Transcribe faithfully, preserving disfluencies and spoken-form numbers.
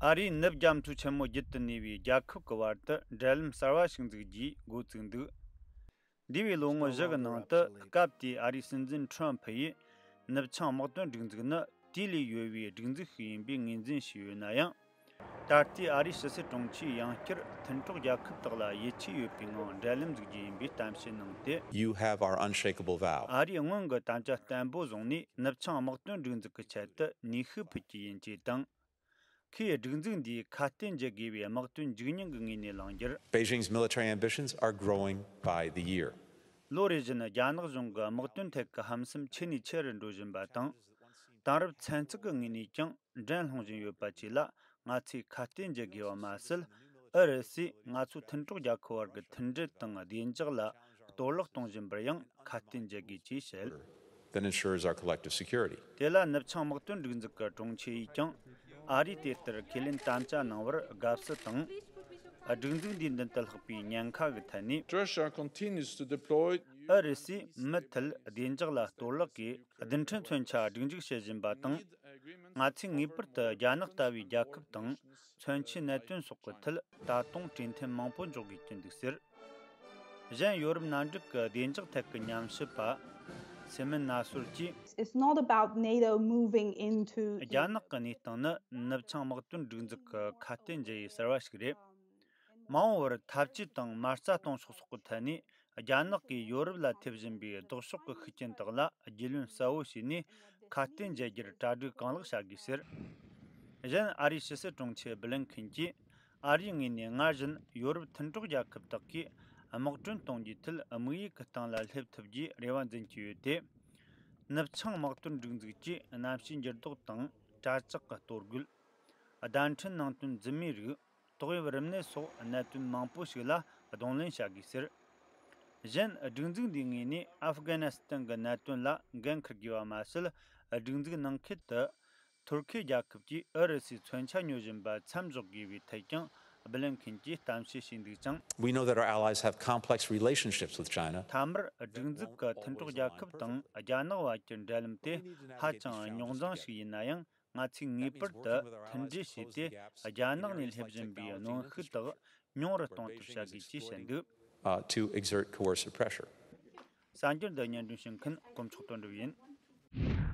ཨ་རིའི་ནུབ་རྒྱ་མཚོ་ཆེན་མོ་བརྒྱུད་དུ་གནས་པའི་རྒྱལ་ཁབ་ཀྱི་བར་དུ་འབྲེལ་ལམ་གསར་བ་ཞིག་འཛུགས་རྒྱུའི་འགོ་བཙུགས་འདུག་འདས་པའི་ལོ་ངོ་བཞི་གི་ནང་དུ། སྐབས་དེའི་ཨ་རིའི་སྲིད་འཛིན་ཁྲོམ་ཕུ་ཡིས་ནུབ་བྱང་དམག་དོན་སྒྲིག་འཛུགས་ནི་དུས་ལས་ཡོལ་བའི་སྒྲིག་འཛུགས་ཤིག་ཡིན་པའི་ངོས་འཛིན་བྱས་ཡོད་ན་ཡང་། ད་ལྟའི་ཨ་རིའི་ཕྱི་སྲིད་དྲུང་ཆེས་ཡང་བསྐྱར་མཐུན་གྲོགས་རྒྱལ་ཁབ་དག་ལ་ཡིད་ཆེས་ཡོད་པའི་ངང་འབྲེལ་ལམ་འཛུགས་རྒྱུ་ཡིན་པའི་གཏམ་བཤད་གནང་སྟེ། You have our unshakable vow. ཨ་རིས་སྔོན་གྱི་དམ་བཅའ་བརྟན་པོ་བཟུང་ནས་ནུབ་བྱང་དམག་དོན་སྒྲིག་འཛུགས་ཀྱི་ཆེད་དུ་ནུས་ཤུགས་ཕུལ་རྒྱུ་ཡིན་ཅེས་དང་། ཁོས་སྒྲིག་འཛུགས་འདིས་ཁ་གཏད་འཇལ་དགོས་པའི་དམག་དོན་འཇིགས་ཉེན་གྱི་ངོས་ནས་གླེང་རྒྱུར། Beijing's military ambitions are growing by the year. ལོ་རེ་བཞིན་རྒྱ་ནག་གཞུང་གི་དམག་དོན་ཐད་ཀྱི་ཧམ་སེམས་ཆེ་ནས་ཆེ་རུ་འགྲོ་བཞིན་པ་དང་། དེང་རབས་ཚན་རྩལ་གྱི་ངོས་ནས་ཀྱང་འགྲན་སློང་བཞིན་ཡོད་པ་བཅས་ལ་ང་ཚོས་ཁ་གཏད་འཇལ་དགོས་པ་མ་ཟད། ཨུ་རུ་སུས་ང་ཚོའི་མཐུན་གྲོགས་རྒྱལ་ཁབ་བར་གྱི་མཐུན་སྒྲིལ་དང་བདེ་འཇགས་ལ་གཏོར་བརླག་གཏོང་བཞིན་པར་ཡང་ཁ་གཏད་འཇལ་དགོས་ཅེས་བཤད། That ensures our collective security. དེ་ལ་ནུབ་བྱང་དམག་དོན་སྒྲིག་འཛུགས་ཀྱི་དྲུང་ཆེ་ཡིས་ཀྱང་ཨ་རིས་དེ་ལྟར་ཁས་ལེན་དམ་བཅའ་གནང་བར་དགའ་བསུ་དང་། སྒྲིག་འཛུགས་འདིའི་མདུན་དུ་ལྷགས་པའི་ཉེན་ཁ་གི་ཐད་ནས། Russia continues to deploy ཨུ་རུ་སུས་མུ་མཐུད་བདེ་འཇགས་ལ་གཏོར་བརླག་གིས་རྡུལ་ཕྲན་མཚོན་ཆ་སྒྲིག་འཇུག་བྱེད་བཞིན་པ་དང་། ང་ཚོས་ངེས་པར་དུ་རྒྱ་ནག་ལྟ་བུའི་རྒྱལ་ཁབ་དང་མཚོན་ཆའི་གནད་དོན་སོགས་ཀྱི་ཐད་ད་དུང་གྲོས་མཐུན་མང་པོ་འཇོག་དགོས་ཀྱི་འདུག་ཟེར། གཞན་ཡོ་རོབ་མནའ་འབྲེལ་གྱི་བདེ་འཇགས་ཐད་ཀྱི་ཉམས་ཞིབ་པ་སེ་མན་ན་སོར་གྱིས། It's not about NATO moving into རྒྱ་ནག་གི་གནས་སྟངས་ནི་ནུབ་བྱང་དམག་དོན་སྒྲིག་འཛུགས་ཀྱི་ཁ་གཏད་འཇལ་ཡུལ་གསར་བ་ཞིག་རེད། མ་འོངས་པར་འཐབ་ཇུས་དང་མ་རྩ་གཏོང་ཕྱོགས་སོགས་ཀྱི་ཐད་ནས་རྒྱ་ནག་གིས་ཡོ་རོབ་ལ་ཐེབས་བཞིན་པའི་ལྡོག་ཕྱོགས་ཀྱི་ཤུགས་རྐྱེན་དག་ལ་རྒྱུས་ལོན་གསལ་བོ་བྱས་ནས་ཁ་གཏད་འཇལ་རྒྱུར་གྲ་སྒྲིག་གང་ལེགས་བྱ་དགོས་ཟེར། གཞན་ཨ་རིའི་ཕྱི་སྲིད་དྲུང་ཆེ་སྦི་ལིན་ཁིན་གྱིས་ཨ་རིའི་ངོས་ནས་སྔར་བཞིན་ཡོ་རོབ་མཐུན་གྲོགས་རྒྱལ་ཁབ་དག་གིས་དམག་གྲོན་གཏོང་རྒྱུའི་ཐད་དམིགས་ཡུལ་གྱི་སྟེང་ལ་སླེབས་ཐུབ་རྒྱུའི་རེ་བ་འཛིན་གྱི་ཡོད་དེ། ནུབ་བྱང་དམག་དོན་སྒྲིག་འཛུགས་ཀྱིས་གནམ་གཤིས་འགྱུར་ལྡོག་དང་དྲག་ཇག་གི་གཏོར་རྒོལ། བརྡ་འཕྲིན་ནང་དོན་རྫུན་མའི་རིགས། ཏོག་དབྱིབས་རིམས་ནད་སོགས་གནད་དོན་མང་པོ་ཞིག་ལ་གདོང་ལེན་བྱ་དགོས་ཟེར། གཞན་སྒྲིག་འཛུགས་འདིའི་ངོས་ནས་ཨབ་གྷ་ནི་སི་ཐན་གྱི་གནད་དོན་ལ་འགན་འཁུར་དགོས་པ་མ་ཟད། སྒྲིག་འཛུགས་ནང་ཁུལ་དུ་ཐུར་ཁེ་རྒྱལ་ཁབ་ཀྱིས་ཨུ་རུ་སུའི་མཚོན་ཆ་ཉོ་བཞིན་པ་མཚམས་འཇོག་དགོས་པའི་ཐད་ཀྱང་སྦི་ལིན་ཁིན་གྱིས་གཏམ་བཤད་བྱས་འདུག་ཅིང་། We know that our allies have complex relationships with China. མཐའ་མར་སྒྲིག་འཛུགས་ཀྱི་མཐུན་གྲོགས་རྒྱལ་ཁབ་དང་རྒྱ་ནག་བར་གྱི་འབྲེལ་ལམ་དེ་ཧ་ཅང་རྙོག་འཛིང་ཞིག་ཡིན་ན་ཡང་། ང་ཚོས་ངེས་པར་དུ་མཐུན་སྒྲིལ་བྱས་ཏེ། རྒྱ་ནག་ནས་སླེབས་བཞིན་པའི་གནོན་ཤུགས་དག་ཉུང་རུ་གཏོང་ཐབས་བྱ་དགོས་ཅེས་བཤད་འདུག uh, to exert coercive pressure. གསར་འགྱུར་འདི་སྙན་སྒྲོན་ཞུ་མཁན་དཀོན་མཆོག་དོན་གྲུབ་ཡིན།